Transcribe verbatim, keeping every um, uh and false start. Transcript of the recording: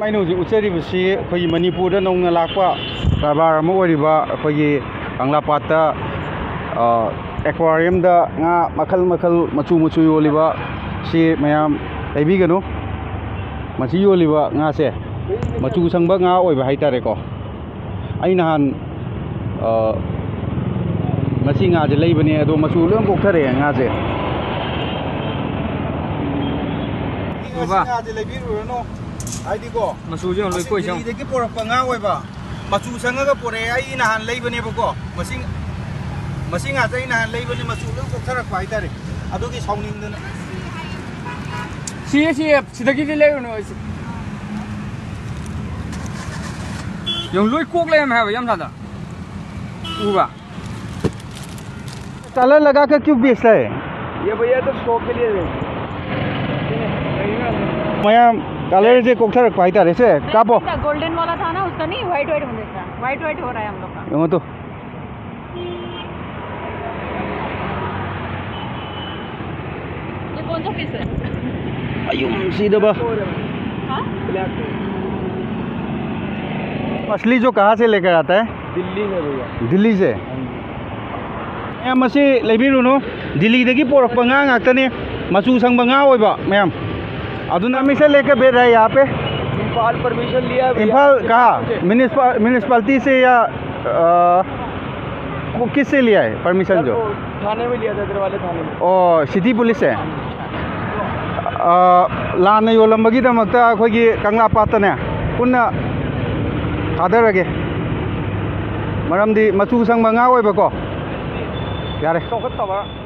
ꯑꯩꯅ ꯍꯧꯖꯤꯛ ꯎꯠꯆꯔꯤꯕꯁꯤ ꯑꯩꯈꯣꯏꯒꯤ ꯃꯅꯤꯄꯨꯔꯗ ꯅꯧꯅ ꯂꯥꯛꯄ ꯀꯔꯕꯥꯔ ꯑꯃ ꯑꯣꯏꯔꯤꯕ ꯑꯩꯈꯣꯏꯒꯤ ꯀꯪꯂꯥꯄꯥꯠꯇ, ꯑ, ꯑꯦꯀ꯭ꯋꯥꯔꯤꯌꯝꯗ ꯉꯥ ꯃꯈꯜ ꯃꯈꯜ, ꯃꯆꯨ ꯃꯆꯨ ꯌꯣꯜꯂꯤꯕ ꯁꯤ ꯃꯌꯥꯝ ꯂꯩꯕꯤꯒꯅꯨ꯫ ꯃꯁꯤ ꯌꯣꯜꯂꯤꯕ ꯉꯥꯁꯦ ꯃꯆꯨ ꯁꯪꯕ ꯉꯥ ꯑꯣꯏꯕ ꯍꯥꯏꯇꯥꯔꯦꯀꯣ꯫ ꯑꯩ ꯅꯍꯥꯟ, ꯑ, ꯃꯁꯤ ꯉꯥꯁꯦ ꯂꯩꯕꯅꯦ, ꯑꯗꯣ ꯃꯆꯨ ꯂꯣꯏ ꯀꯣꯛꯊꯔꯛꯑꯦ ꯉꯥꯁꯦ꯫ ꯕꯕꯥ꯫ ꯉꯥꯁꯦ ꯂꯩꯕꯤꯔꯨꯔꯅꯨ꯫ ꯍꯥꯏꯗꯤꯀꯣ, ꯃꯆꯨꯁꯦ ꯌꯦꯡꯉꯣ, ꯂꯣꯏ ꯃꯁꯤ ꯀꯣꯏ ꯆꯪ- ꯗꯤꯜꯂꯤꯗꯒꯤ ꯄꯣꯔꯛꯄ ꯉꯥ ꯑꯣꯏꯕ, ꯃꯆꯨ ꯁꯪꯉꯒ ꯄꯣꯔꯛꯑꯦ꯫ ꯑꯩ ꯅꯍꯥꯟ ꯂꯩꯕꯅꯦꯕꯀꯣ, ꯃꯁꯤ, ꯃꯁꯤ ꯉꯥꯁꯦ ꯑꯩ ꯅꯍꯥꯟ ꯂꯩꯕꯅꯦ, ꯃꯆꯨ ꯂꯣꯏ ꯀꯣꯛꯊꯔꯛꯄ ꯍꯥꯏꯇꯥꯔꯦ꯫ ꯑꯗꯨꯒꯤ ꯁꯥꯎꯅꯤꯡꯗꯅ꯫ ꯁꯤ, ꯁꯤ, ꯁꯤꯗꯒꯤꯗꯤ ꯂꯩꯔꯨꯅꯨ꯫ ꯁꯤ-, ꯌꯦꯡꯉꯨ, ꯂꯣꯏ ꯀꯣꯛ ꯂꯩꯔꯝꯃꯦ ꯍꯥꯏꯕ, ꯌꯥꯝ ꯁꯥꯗ꯫ ꯎꯕ? कलर लगा के क्यों बेचता है? ये भैया तो शो के लिए बेचते हैं। ꯃꯌꯥꯝ ꯀꯂꯔꯁꯦ ꯀꯣꯛꯊꯔꯛꯄ ꯍꯥꯏꯇꯥꯔꯦ꯫ ꯁꯦ, ꯀꯥꯞꯄꯣ꯫ गोल्डन वाला था ना, उसका नहीं, व्हाइट व्हाइट होने का, व्हाइट व्हाइट हो रहा है हम लोग का। ꯌꯦꯡꯉꯣ ꯇꯨ꯫ ये कौन सा पीस है? ꯑꯌꯨꯝ ꯁꯤꯗꯕ꯫ हाँ? ब्लैक। मछली जो कहाँ से लेकर आता है? दिल्ली से भैया। दिल्ली से? हाँ जी। ꯃꯌꯥꯝ ꯃꯁꯤ ꯂꯩꯕꯤꯔꯨꯅꯨ, ꯗꯤꯜꯂꯤꯗꯒꯤ ꯄꯣꯔꯛꯄ ꯉꯥ ꯉꯥꯛꯇꯅꯤ, ꯃꯆꯨ ꯁꯪꯕ ꯉꯥ ꯑꯣꯏꯕ ꯃꯌꯥꯝ꯫ ꯑꯗꯨꯅ ꯍꯃꯦꯁꯥ ꯂꯦꯀꯔ ꯕꯦꯆ ꯔꯍꯥ ꯍꯦ ꯌꯍꯥ ꯄꯦ? इम्फाल परमिशन लिया है भैया। इम्फाल कहाँ? म्युनिसिपल-, म्युनिसिपालिटी से या, अ, को-, किससे लिया है परमिशन सर, जो? वो थाने में लिया था, इधर वाले थाने में। ꯑꯣ, ꯁꯤꯇꯤ ꯄꯨꯂꯤꯁꯁꯦ? ꯑ, ꯂꯥꯟꯅ ꯌꯣꯜꯂꯝꯕꯒꯤꯗꯃꯛꯇ ꯑꯩꯈꯣꯏꯒꯤ ꯀꯪꯂꯥ ꯄꯥꯠꯇꯅꯦ ꯄꯨꯟꯅ ꯊꯥꯗꯔꯒꯦ꯫ ꯃꯔꯝꯗꯤ ꯃꯆꯨ ꯁꯪꯕ ꯉꯥ ꯑꯣꯏꯕꯀꯣ꯫ ꯌꯥꯔꯦ꯫ ꯆꯥꯎꯈꯠꯇꯕ꯫